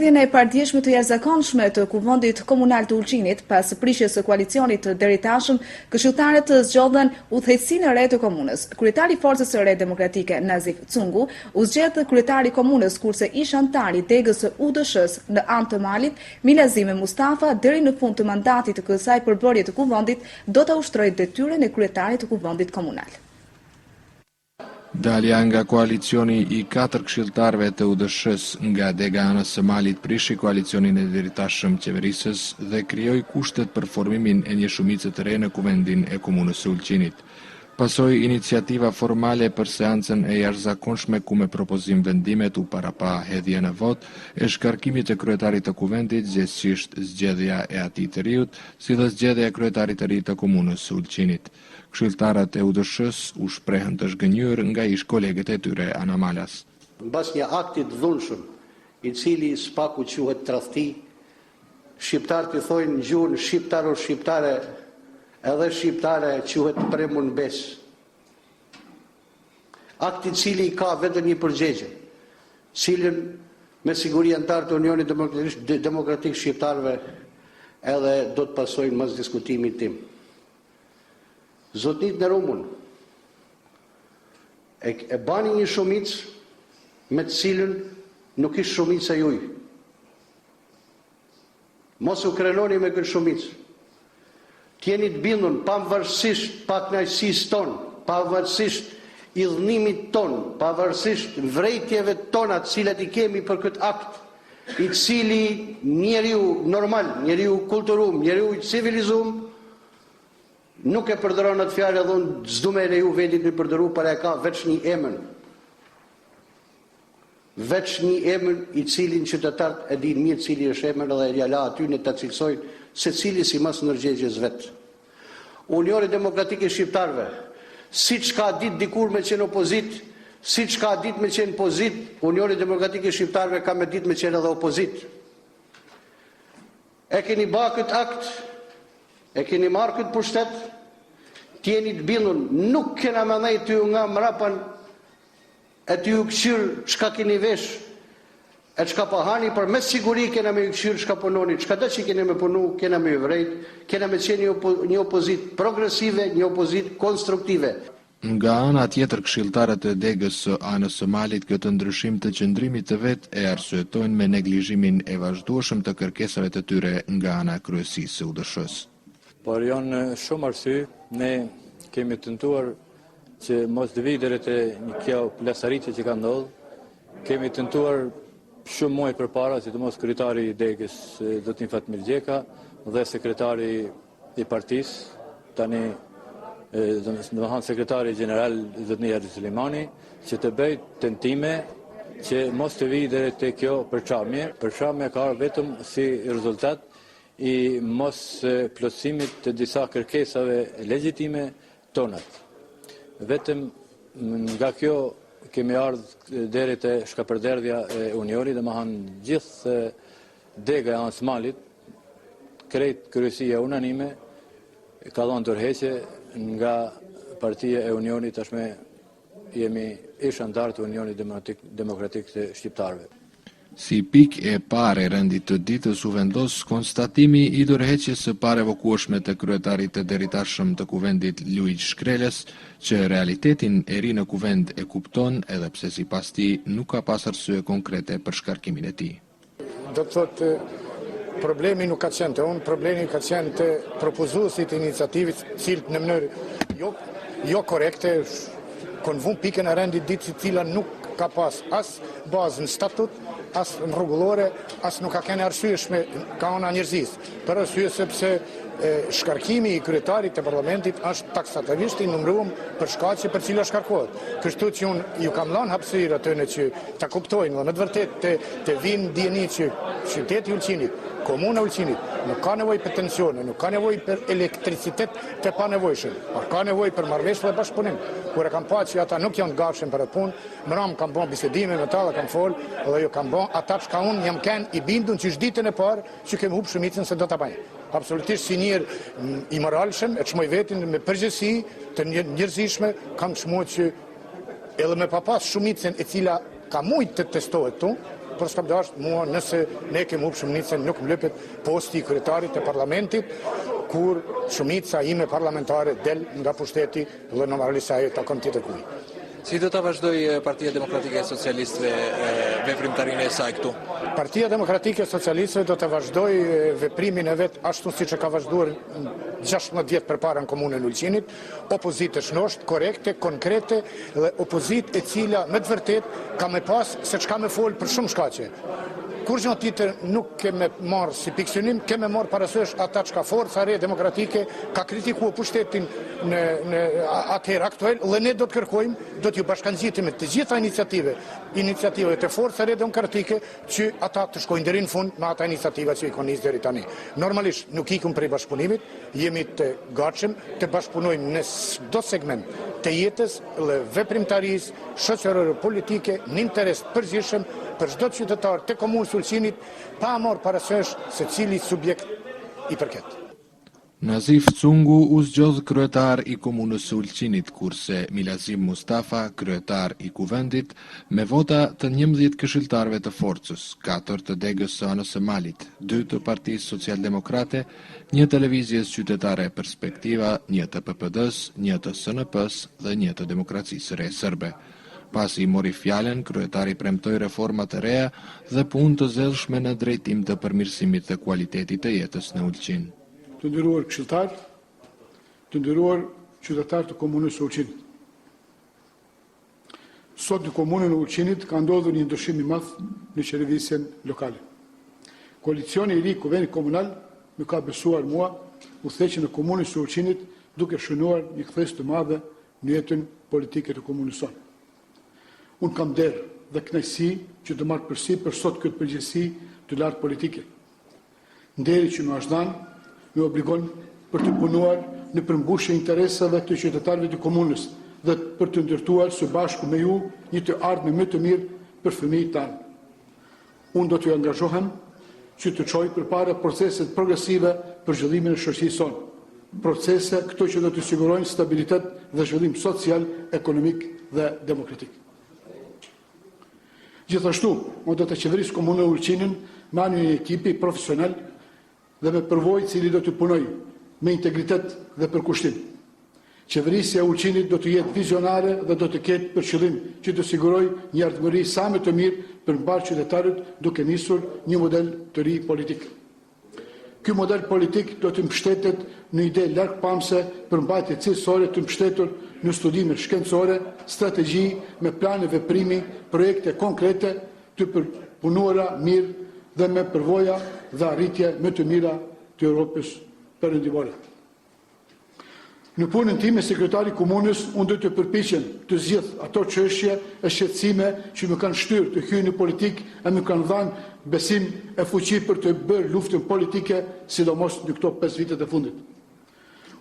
Mbledhjen e pardjeshme të jashtëzakonshme të Kuvendit Komunal të Ulqinit, pas prishjes së koalicionit të deritashëm, këshilltarët zgjodhën udhëheqësinë e re të komunës. Kryetari i Forcës së Re Demokratike, Nazif Cungu, u zgjedh kryetar i komunës, kurse ish-anëtari i degës së UDSH-së në Anë të Malit, Milazim Mustafa, deri në fund të mandatit të kësaj përbërje të Kuvendit, do ta ushtrojë detyrën e kryetarit të Kuvendit Komunal. Dalja nga koalicioni i katër këshilltarëve të UDSH-së nga dega e Anës së Malit prishi koalicionin e deritashëm qeverisës dhe krijoi kushtet për formimin e një shumice të re në Kuvendin e Komunës së Ulqinit. Pasoi iniciativa formale për seancën e jashtëzakonshme ku me propozim vendimet u parapa hedhja në votë e shkarkimit të kryetarit të Kuvendit, gjegjësisht zgjedhja e atij të riut, si dhe zgjedhja e kryetarit të ri të Komunës së Ulqinit. Këshilltarët e UDSH-së u shprehën të zhgënjyer nga ish-kolegët e tyre anamalas. Mbas një akti të dhunshëm, i cili së paku quhet tradhti, shqiptarët i thojnë në gjuhën shqiptaro-shqiptare edhe shqiptare quhet premun besë. Akt i cili ka vetëm një përgjegje, cilën me siguri anëtarët e Unionit Demokratik Shqiptarëve edhe do të pasojnë mas diskutimit tim. Zotni t'nderumun, e, e bani një shumicë me të cilën nuk ish shumica juj. Mos u krenoni me këtë shumicë. T'jeni të bindun, pavarësisht pakënaqësisë tonë, pavarësisht idhnimit tonë, pavarësisht vrejtjeve tona të cilat i kemi për këtë akt, i cili njeriu normal, njeriu kulturum, njeriu i civilizum, Nuk e përdoron atë fjalë edhe unë s'du me e leju vetit me përdoru por e ka veç një emën. Veç një emën i cilin qytetarët e dinë mirë cili është emër dhe ja la atyne ta cilësojnë secili simas ndërgjegjes vet. Unioni Demokratik i Shqiptarëve, siç ka ditë dikur me qenë opozitë, siç ka ditë me qenë pozitë, Unioni Demokratik i Shqiptarëve ka me ditë me qenë edhe opozitë. E keni ba këtë akt, e keni marrë këtë pushtet, t'jeni të bindun, nuk kena me nejt tu ju nga mrapan e tu ju këqyr çka keni vesh e çka po hani, por me siguri kena me ju këqyr çka punoni, çkado që keni me punu, kena me ju vrejt, kena me qenë një, një opozitë progresive, një opozitë konstruktive. Nga ana tjetër këshilltarët e degës së Anës së Malit këtë ndryshim të qëndrimit të vet e arsyetojnë me neglizhimin e vazhdueshëm të kërkesave të tyre nga ana e kryesisë së UDSH-së. Por janë shumë arsye, ne kemi tentuar që mos të vijë deri te kjo plasaritje që ka ndodhur. Kemi tentuar shumë muaj përpara, sidomos kryetari i degës, zotni Fatmir Gjeka dhe sekretari i partisë, tani domethënë sekretari gjeneral zotni Haxhi Sulimani, që të bëjë tentime që mos të vijë deri te kjo përçamje. Përçamja ka ardhur vetëm si rezultat i mos plotësimit të disa kërkesave legjitime tonat. Vetëm nga kjo kemi ardhur deri te shkapërderdhja e Unionit, domethënë gjithë dega e Anës Malit, krejt kryesia unanime ka dhënë dorëheqje nga partia e Unionit, tashme jemi ish anëtarë të Unionit Demokratik, Demokratik të Shqiptarëve. Si pikë e parë e rendit të ditës u vendos konstatimi i dorëheqjes së parevokueshme të kryetarit të deritashëm të Kuvendit Luigj Shkrelës, që realitetin e ri në Kuvend e kupton edhe pse sipas tij nuk ka pas arsye konkrete për shkarkimin e tij. Do të thotë, problemi nuk ka qenë te unë, problemi ka qenë te propozuesit e iniciativës, të cilët në mënyrë jo, jo korrekte, kanë vunë pikën e rendit ditës e cila nuk ka pas as bazë në statut, as në rregullore, as nuk ka qenë arsyeshme ka ana e njerëzisë. Për arsye sepse shkarkimi i kryetarit të parlamentit është taksativisht i numëruar për shkaqe për cilat shkarkohet. Kështu që unë ju kam dhënë hapësirë atyne që ta kuptojnë dhe me të vërtetë të, të vinë në dijeni që qyteti i Ulqinit, komuna e Ulqinit, nuk ka nevojë për tensione, nuk ka nevojë për elektricitet të panevojshëm, por ka nevojë për marrëveshje dhe bashkëpunim. Kur e kam pa që ata nuk janë të gatshëm për atë punë, mram kam bën bisedime me ta dhe kam fol dhe ju kam bën ata çka unë jam ken i bindun që ditën e parë që kemi hup shumicën se do ta bëjnë. Absolutisht si njeri i moralshëm, e çmoj vetin me përgjegjësi të njerëzishme, kam çmuar që edhe me pa pas shumicën e cila ka mujt të testohet këtu, por s'kam dashtë mua nëse ne kemi hup shumicën nuk më lypet posti i kryetarit të parlamentit, kur shumica ime parlamentare del nga pushteti dhe normalisht se ajo i takon tjetërkujt. Si do ta vazhdojë Partia Demokratike e Socialistëve veprimtarinë e saj këtu? Partia Demokratike e Socialistëve do të vazhdojë veprimin e vet ashtu siç e ka vazhduar 16 vjet përpara në komunën e Ulqinit, opozitë e shnoshtë, korrekte, konkrete dhe opozitë e cila me të vërtetë ka me pas se çka me fol për shumë shkaqe. Kurgjë tjetër nuk kemi marrë si pikësynim, kemi marrë parasysh ata çka Forca e Re Demokratike ka kritikuar pushtetin në në atëherë aktual dhe ne do të kërkojmë, do t'ju bashkangjitemi të gjitha iniciative, iniciativave të Forcës së Re Demokratike që ata të shkojnë deri në fund me ata iniciativa që i kanë nisë deri tani. Normalisht nuk ikum prej bashkëpunimit, jemi të gatshëm të bashkëpunojmë në çdo segment të jetës dhe veprimtarisë shoqërore politike në interes të përgjithshëm për çdo qytetar të komunës së Ulqinit pa marrë parasysh se cili subjekt i përket. Nazif Cungu u zgjodh kryetar i Komunës së Ulqinit, kurse Milazim Mustafa kryetar i Kuvendit, me vota të 11 këshilltarëve të Forcës, katër të degës së Anës së Malit, dy të Partisë Socialdemokrate, një të Lëvizjes Qytetare Perspektiva, një të PPD-së, një të SNP-së dhe një të Demokracisë së Re Sërbe. Pasi mori fjalën, kryetari premtoi reforma të reja dhe punë të zellshme në drejtim të përmirësimit të kualitetit të jetës në Ulqin. Të nderuar këshilltarë, të nderuar qytetarë të komunës së Ulqinit. Sot në komunën e Ulqinit ka ndodhur një ndryshim i madh në qeverisjen lokale. Koalicioni i ri i Kuvendit Komunal më ka besuar mua udhëheqjen e komunës së Ulqinit duke shënuar një kthesë të madhe në jetën politike të komunës sonë. Unë kam nder dhe kënaqësi që të marr përsipër sot këtë përgjegjësi të lartë politike. Nderi që më është dhënë më obligon për të punuar në përmbushje interesave të qytetarëve të komunës dhe për të ndërtuar së bashku me ju një të ardhme më të mirë për fëmijët tanë. Unë do të angazhohem që të çoj përpara proceset progresive për zhvillimin e shoqërisë sonë. Procese këto që do të sigurojnë stabilitet dhe zhvillim social, ekonomik dhe demokratik. Gjithashtu, unë do të qeveris komunën e Ulqinit me anë një ekipi profesional dhe me përvojë i cili do të punojë me integritet dhe përkushtim. Qeverisja e Ulqinit do të jetë vizionare dhe do të ketë për qëllim që të sigurojë një ardhmëri sa më të mirë për mbarë qytetarët duke nisur një model të ri politik. Ky model politik do të mbështetet në ide largpamëse për mbajtje cilësore të mbështetur në studime shkencore, strategji me plane veprimi, projekte konkrete të përpunuara mirë dhe me përvoja dhe arritje më të mira të Europës Perëndimore. Në punën time si kryetar i komunës, unë do të përpiqem të zgjidh ato çështje e shqetësime që më kanë shtyrë të hyj në politikë e më kanë dhënë besim e fuqi për të bërë luftën politike, sidomos në këto 5 vitet e fundit.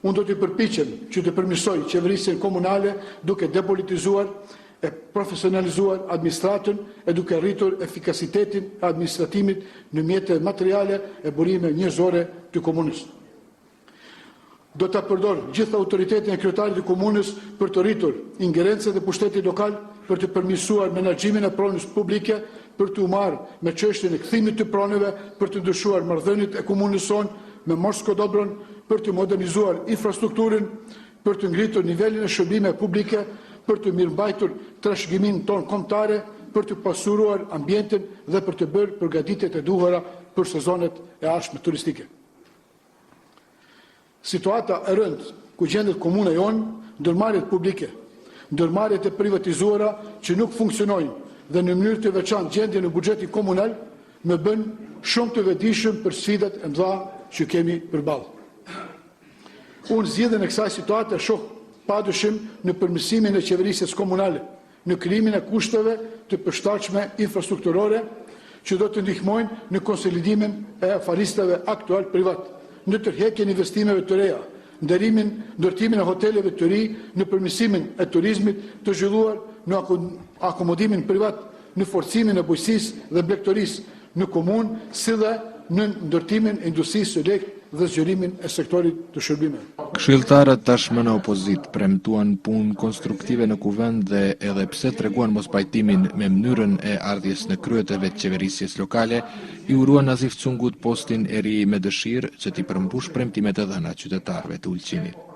Unë do të përpiqem që të përmirësoj qeverisjen komunale duke depolitizuar e profesionalizuar administratën e duke rritur efikasitetin e administratimit në mjete materiale e burime njerëzore të komunës. Do ta përdor gjithë autoritetin e kryetarit të komunës për të rritur ingerencat e pushtetit lokal, për të përmirësuar menaxhimin e pronës publike, për t'u marrë me çështjen e kthimit të pronave, për të ndryshuar marrëdhëniet e komunës sonë me Morsko Dobron, për të modernizuar infrastrukturën, për të ngritur nivelin e shërbimeve publike, për të mirëmbajtur trashëgiminë tonë kombëtare, për të pasuruar ambientin dhe për të bërë përgatitjet e duhura për sezonet e ardhshme turistike. Situata e rëndë ku gjendet komuna jonë, ndërmarrjet publike, ndërmarrjet e privatizuara që nuk funksionojnë dhe në mënyrë të veçantë gjendja në buxhetin komunal më bën shumë të vetëdijshëm për sfidat e mëdha që kemi përballë. Unë zgjidhjen e kësaj situate shoh pa dyshim në përmirësimin e qeverisjes komunale, në krijimin e kushteve të përshtatshme infrastrukturore që do të ndihmojnë në konsolidimin e afaristëve aktual privat, në tërheqjen e investimeve të reja, ndërimin, ndërtimin e hoteleve të ri, në përmirësimin e turizmit të zhvilluar, në akomodimin privat, në forcimin e bujqësisë dhe blegtorisë në komunë, si dhe në ndërtimin e industrisë së lehtë. dhe zgjerimin e sektorit të shërbimeve. Këshilltarët tashmë në opozitë premtuan punë konstruktive në Kuvend dhe edhe pse treguan mospajtimin me mënyrën e ardhjes në krye të vetëqeverisjes lokale, i uruan Nazif Cungut postin e ri me dëshirë që t'i përmbushë premtimet e dhëna qytetarëve të Ulqinit.